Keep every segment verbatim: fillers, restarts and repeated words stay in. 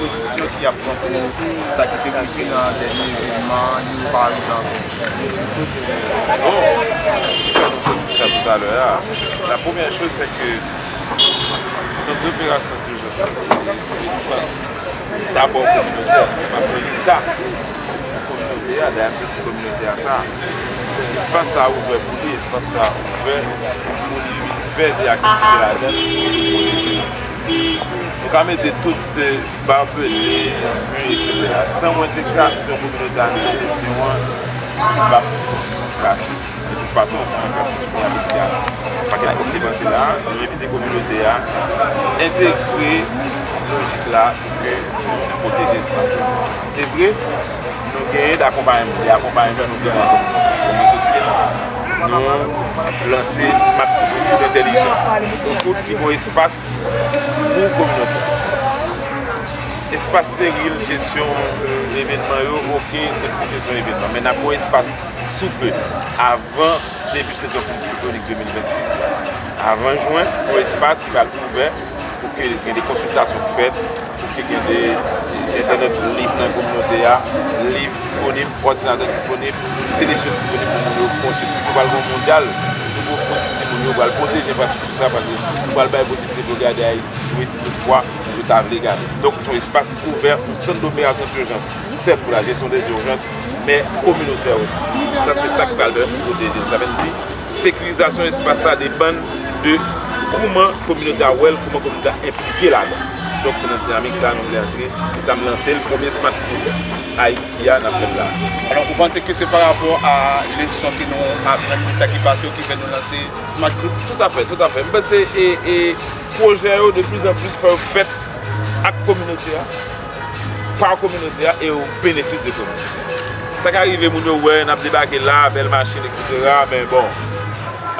Disponisyon ki ap pran pou sa ki te rive nan dènye evènman an, yo pa rive ankò. Bon, nou sot di sa toutalè a. La premyè choz, se ke sant doperasyon dijans la, se yon espas dabò kominotè, se pa pou Leta, se pou kominote a. Dayè, m sot di kominote a sa. Espas sa a ouvè pou li, espas sa a ouvè pou li vin fè de aktivite ladan l, pou pwoteje l. Nou ka mete tout, eh, babele, mi, etsetera. San yon entegrasyon kominote a nan jesyon an, li p ap rache. De tout fason, san entegrasyon kominote a, pakèt kòb depanse la, nou envite kominote a entegre lojik la pou ke nou pwoteje espas la. Se vre, nou genyen de akonpayman, de akonpayman nou genyen nan kominotè. Kòm mwen sot di, nou lanse Smart Koud, koud entèlijan. Yon koud ki gon espas pou kominote. Espas steril, jesyon evènman yo, oke, se pou jesyon evènman. Men n ap gon espas sou pe avan debi sezon pli siklonik de mil vennsis la. Avan jen, gon espas ki pral ouvè pou ke gen de konsiltasyon k fèt, pou ke gen de entènèt lib nan kominote a, liv disponib, òdinatè disponib, televizyon disponib pou moun yo konsilte. Sitou pral gen yon mondyal, nou pral pwoteje timoun yo, pral pwoteje enfrastrikti sa, paske nou pral bay posiblite pou yo gade Ayiti jwe si toutfwa yo ta vle gade. Donk, se yon espas ouvè, yon sant doperasyon dijans, sèt pou la jesyon de ijans, men kominotè osi. Sa, se sa k pral pèmèt nou pwoteje l. Sa vle di, sekirizasyon espas sa depann de kòman kominote a wè l, kòman kominote a enplike ladan. Donk, se nan dinamik sa a nou vle antre, e sa m lanse l, premye Smart Koud Ayiti a, n ap fè l la. Alò, ou panse ke se pa rapò a leson ke nou aprann de sa ki pase yo ki fè nou lanse Smart Koud? Toutafè, toutafè. M panse e, e pwojè yo de plis an plis fò yo fèt ak kominote a, pa kominote a e o benefis de kominote a. Sa ka rive moun yo wè n ap debake la, bèl machin, etsetera, men bon,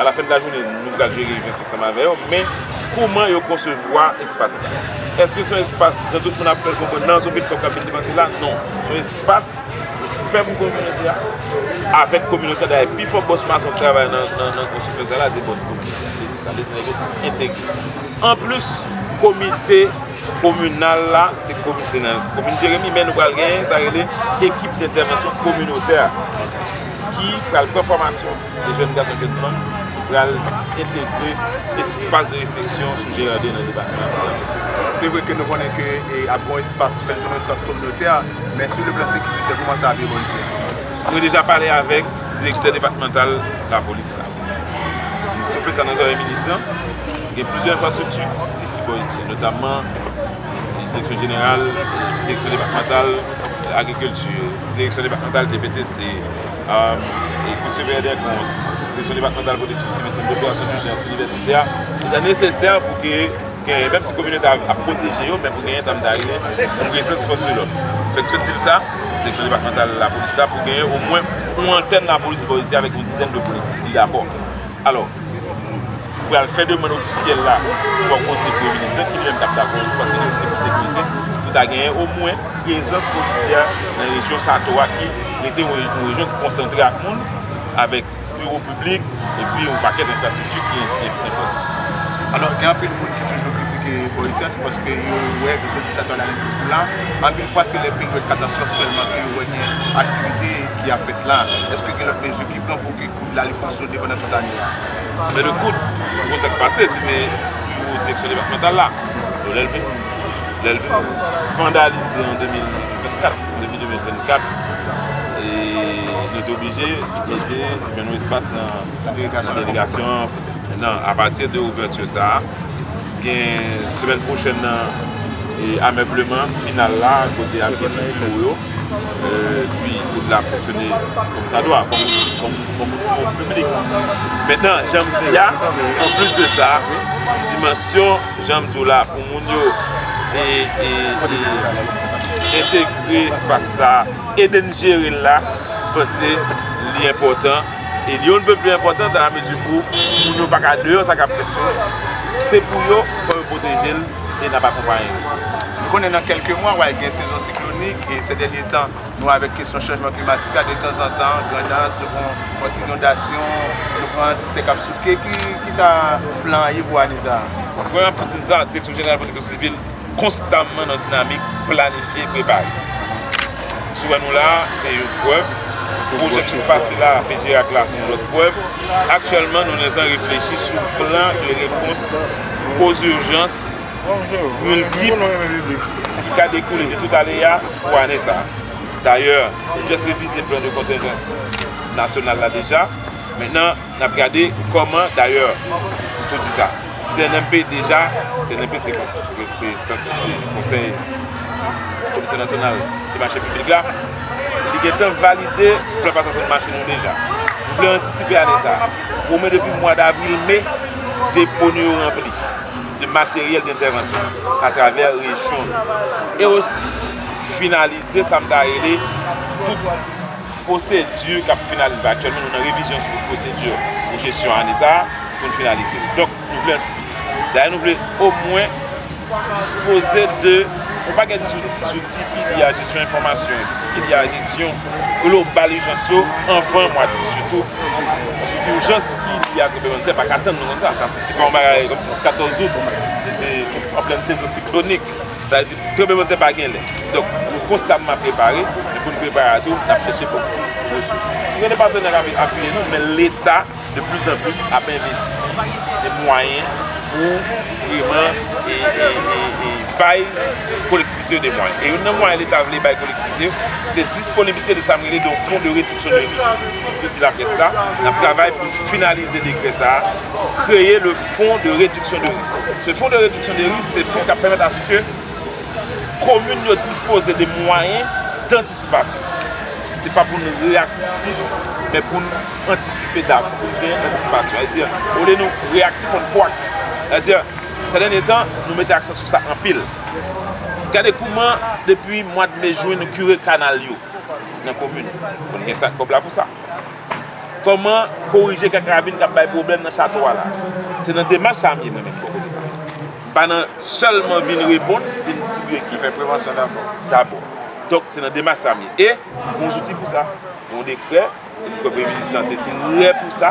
alafen de lajounen, nou pral jere ijans ansanm avè yo, men kòman yo konsevwa espas la? Èske se yon espas, jan tout moun ap fè l konprann, nan se yon pil kòb k ap vin depanse la? Non. Se yon espas pou fè pou kominote a, avèk kominote a. Dayè, pi fò bòs mason k travay nan, nan, nan konstriksyon sa la, se bòs kominote a. Li di sa, li di nèg yo entegre. Anplis, komite kominal la, se komi-, se nan komin Jeremi, men nou pral genyen sa rele ekip dentèvansyon kominotè ki pral pran fòmasyon de jèn gason, jèn fanm, ki pral entegre espas de refleksyon sou J R D nan depatman Nòdès. Se vre ke nou konnen ke, e, ap gon espas, fè l tounen espas kominotè, men sou le plan sekirite, kòman sa ap ye bò isi a? Mwen deja pale avèk direktè depatmantal lapolis la. M soufle sa nan zòrèy minis lan. Gen plizyè enfrastrikti ki bò isi, notamman direksyon jeneral, direksyon depatmantal agrikilti, direksyon depatmantal T P T C, um, e pou siveyè dè kont, direksyon depatmantal pwoteksyon sivil, sant doperasyon dijans inivèsitè, li ta nesesè pou ke genyen, menm si kominote a ap pwoteje yo, men pou genyen sa m ta rele yon prezans fòs de lòd. Fèk sot di l sa, direksyon depatmantal lapolis la, pou genyen omwen yon antèn lapolis bò isi avèk yon dizèn de polisye. Li dakò. Alò, nou pral fè demann ofisyèl la pou rankontre premye minis lan, ki li menm t ap dakò osi, paske nou te pou sekirite, pou ta genyen omwen prezans polisyè nan rejyon Chato a, ki rete yon, yon rejyon ki konsantre ak moun, avèk biwo piblik, epi yon pakèt enfrastrikti ki, ki, ki enpòtan. Alò, gen anpil moun ki toujou kritike bò isi a, se paske yo wè, yo soti sa nan diskou la, anpil fwa se lè peryòd katastwòf sèlman ke yo wè gen aktivite ki ap fèt la. Èske gen lòt mezi ki pran pou ke koud la li fonksyone pandan tout ane a? Men le koud, nou konn sa k pase, se te biwo direksyon depatmantal la. Bon, lè l vin, lè l vin vandalize an de mil vennkat, depi de mil vennkat, e nou te oblije mete, jwenn yon espas nan, nan delegasyon an. Mentnan, apati de ouvèti sa a, gen semèn pwochèn nan, e, amèbleman final la, kote ap gen tout biwo yo, e, epi koud la fonksyone kòm sa dwa, kòm, kòm, kòm, kòm piblik. Mentnan, jan m di a, anplis de sa, dimansyon, jan m di w la, pou moun yo, e, e, e, entegre espas sa, ede n jere l la, m panse li enpòtan. E li yon pè pli enpòtan dan la mezi pou moun yo pa ka deyò sa k ap fèt yo. Se pou yo, fò yo pwoteje l e n ap akonpaye yo. Nou konnen nan kèlke mwa, w a gen sezon siklonik e se dènye tan, nou avèk kesyon chanjman klimatik la, detanzantan, Grandans, nou pran yon ti inondasyon, nou pran ti tè k ap souke. Ki, ki sa plan an ye pou ane sa a? Premye, m ap tou di n sa, Direksyon Jeneral Pwoteksyon Sivil konstamman nan dinamik planifye, prepare. Si w wè nou la, se yon prèv. Pwojè k sot pase la, P G R A C la, se yon lòt prèv. Aktyèlman, nou gentan reflechi sou plan de réponse aux urgences miltip ki ka dekoule de tout aleya pou ane sa a. Dayè, nou just revize plan de kontenjans nasyonal la deja. Mentnan, n ap gade kòman, dayè, m tou di sa, C N M P deja, C N M P se, se, se, se Konsèy, Komisyon Nasyonal de Mache Piblik la, li gentan valide plan pasasyon de mache nou deja. Nou vle antisipe ane sa a. Omwen depi mwa davril, me, depo nou yo ranpli de materyèl dentèvansyon atravè rejyon nou. E osi, finalize sa m ta rele tout pwosedi k ap finalize. Aktyèlman, nou nan revizyon sou pwosedi pou jesyon ane sa a, pou n finalize l. Donk, nou vle antisipe. Dayè, nou vle omwen dispoze de yon pakèt zouti, zouti ki lye a jesyon enfòmasyon, zouti ki lye a jesyon global ijans yo anvan mwa d, sitou. Paske ijans ki lye a tranblemanntè pa ka tann, nou konn sa. Se pa yon bagay kòmsi katòz out, se te an plèn sezon siklonik. Sa vle di, tranblemanntè pa gen lè. Donk, nou konstamman prepare, men pou n prepare a tou, n ap chèche bon plis resous. Nou gen de patnè k ap apiye nou, men Leta, de plus en plus, ap envesti de mwayen pou vreman e, e, e, e bay kolektivite yo de mwayen. E youn nan mwayen Leta vle bay kolektivite yo, se disponibilite de sa m rele de yon fon de rediksyon de risk. M te di laprès sa, n ap travay pou n finalize dekrè sa a, kreye le fonds de réduction de risque. Se fon de rediksyon de risk, se fon k ap pèmèt aske komin yo dispoze de mwayen dantisipasyon. Se pa pou n reyaktif, men pou n antisipe dabò, pou n gen antisipasyon. Sa vle di, olye nou reyaktif, fò n pwoaktif. Sa vle di, sèdènye tan, nou mete aksan sou sa anpil. Gade kouman, depi mwa d me, jen, nou kire kanal yo nan komin. Fò n gen sa, kòb la pou sa. Kòman korije kèk ravin k ap bay pwoblèm nan Chato a la. Se nan demach sa a m ye mwen menm bò kote pa m. Pa nan sèlman vin reponn, vin distribiye kit. Fè prevansyon dabò. Dabò. Donk, se nan demach sa a m ye. E, gon zouti pou sa. Gon dekrè, e m kwè Premye Minis lan te trè pou sa.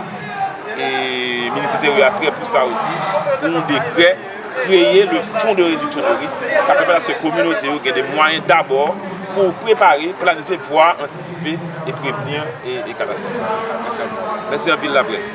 E Minis Enteryè a trè pou sa osi. Gon dekrè, kreye le fonds de réduction de risque, k ap pèmèt aske kominote yo gen de mwayen dabò pou prepare, planifye, vwa antisipe e prevni e, e katastwòf. Mèsi anpil. Mèsi anpil laprès.